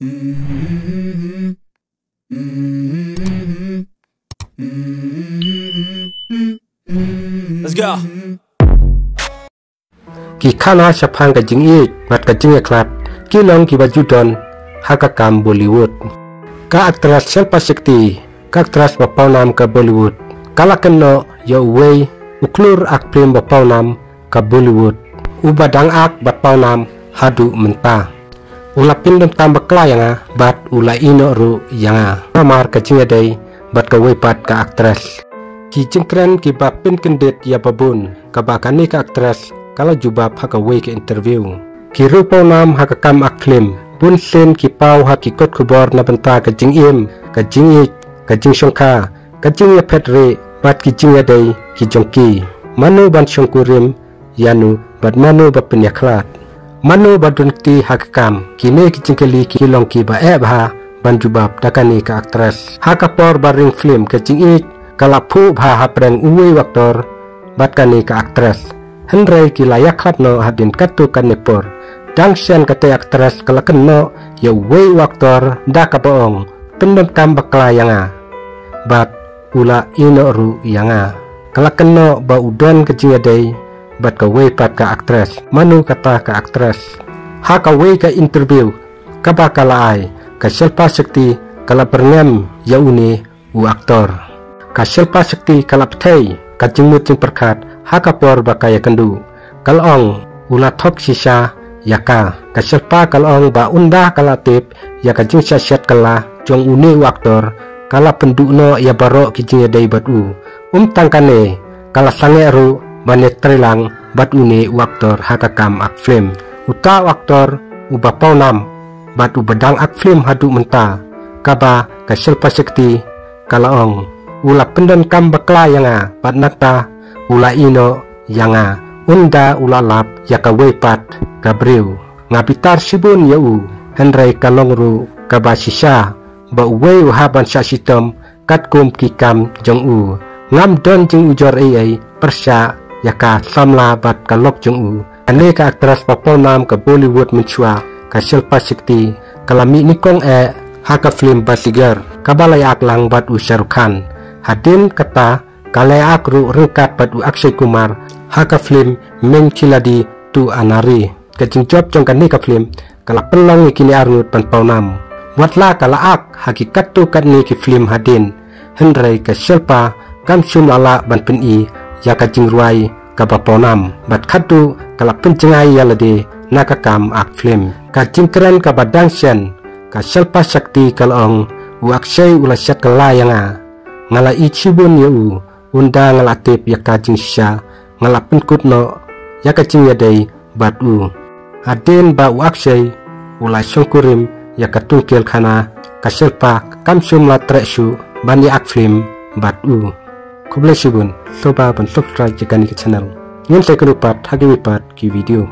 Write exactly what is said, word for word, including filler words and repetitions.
Let's go. Ki khana shaphang ka jingïeit bad ka jingïakhlad ki long kiba ju don ha ka kam Bollywood. Ka actress Shilpa Shetty, ka actress ba pawnam ka Bollywood, ka la kynnoh ïa uwei u klur ak phlim ba pawnam ka Bollywood, uba dang ak bad pawnam haduh mynta. U la pyndonkam bakla ïa nga bad u la ïehnoh ruh ïa nga namar ka jingïadei bad kawei pat ka actress. Ki jingkren kiba pynkyndit ïa ba bun kaba kane ka actress ka la jubab ha kawei ka interview. Ki riew pawnam ha ka kam ak phlim bun sien ki paw ha ki kot khubor na bynta ka jingim, ka jingïeit, ka jingshongkha, ka jingïaphet rieh bad ki jingïadei ki jong ki. Mano ban shongkurim ïano bad mano ba pynïakhlad, mano ba don kti ha ka kam? Kine ki jingkylli ki long kiba eh bha ban jubab da kane ka actress. Ha ka por ba ring phlim ka jingïeit ka la phuh bha hapdeng uwei u actor bad kane ka actress. Hynrei ki la ïakhlad noh hadien katto katne por. Dang shen katei actress ka la kynnoh ïa uwei u actor da kaba ong, pyndonkam bakla ïa nga. Bad u la ïehnoh ruh ïa nga. Ka la kynnoh ba u don ka jingïadei bad kawei pat ka actress. Mano kata ka actress? Ha kawei ka interview kaba ka la ai, ka Shilpa Shetty ka la byrngem ïa une u actor. Ka Shilpa Shetty ka la pynthei ka jingmut jingpyrkhat ha ka por ba ka ïakynduh. Ka la ong u la thok shisha ïa ka. Ka Shilpa ka la ong ba ynda ka la tip ïa ka jingshah shet kylla jong une u actor, ka la pynduh noh ïa baroh ki jingïadei bad u. Ym tang kane, ka la sangeh ruh ban ïatreilang bad une u actor ha ka kam ak phlim. Uta u actor uba pawnam bad uba dang ak phlim haduh mynta, kaba ka Shilpa Shetty ka la ong, u la pyndonkam bakla ïa nga bad nangta u la ïehnoh ïa nga ynda u la lap ïa kawei pat ka briew. Nga bitar shibun ïa u, hynrei ka long ruh kaba shisha ba uwei u hap ban shah shitom katkum ki kam jong u. Ngam don jingujor ei ei pyrshah ïa ka samla bad ka lok jong u. Kane ka actress ba pawnam ka Bollywood mynshuwa, ka Shilpa Shetty, ka la mih nyngkong eh ha ka phlim Bazigar kaba la ïa-ak lang bad u Shah Rukh Khan. Hadien kata ka la ïa-ak ruh ryngkat bad u Akshay Kumar ha ka phlim Main Khiladi Tu Anari. Ka jingjop jong kane ka phlim ka la pynlong ïa kine arngut ban pawnam. Wat la ka la ak ha ki katto katne ki phlim hadien, hynrei ka Shilpa kam shym la lah ban pyni ïa ka jingrwai kaba pawnam bad khatduh ka la pynjngai ïa lade na ka kam ak phlim. Ka jingkren kaba dang shen, ka Shilpa Shetty ka la ong, u Akshay u la shet kylla ïa nga. Nga la ïeit shibun ïa u, ynda nga la tip ïa ka jingshisha nga la pynkut noh ïa ka jingïadei bad u. Hadien ba u Akshay u la shongkurim ïa ka tungkyl khana, ka Shilpa kam shym la treh shuh ban ïa-ak phlim bad u. Khublei shibun, sngewbha ban subscribe ïa kane ka channel. Ngin sa ïakynduh pat ha kiwei pat ki video.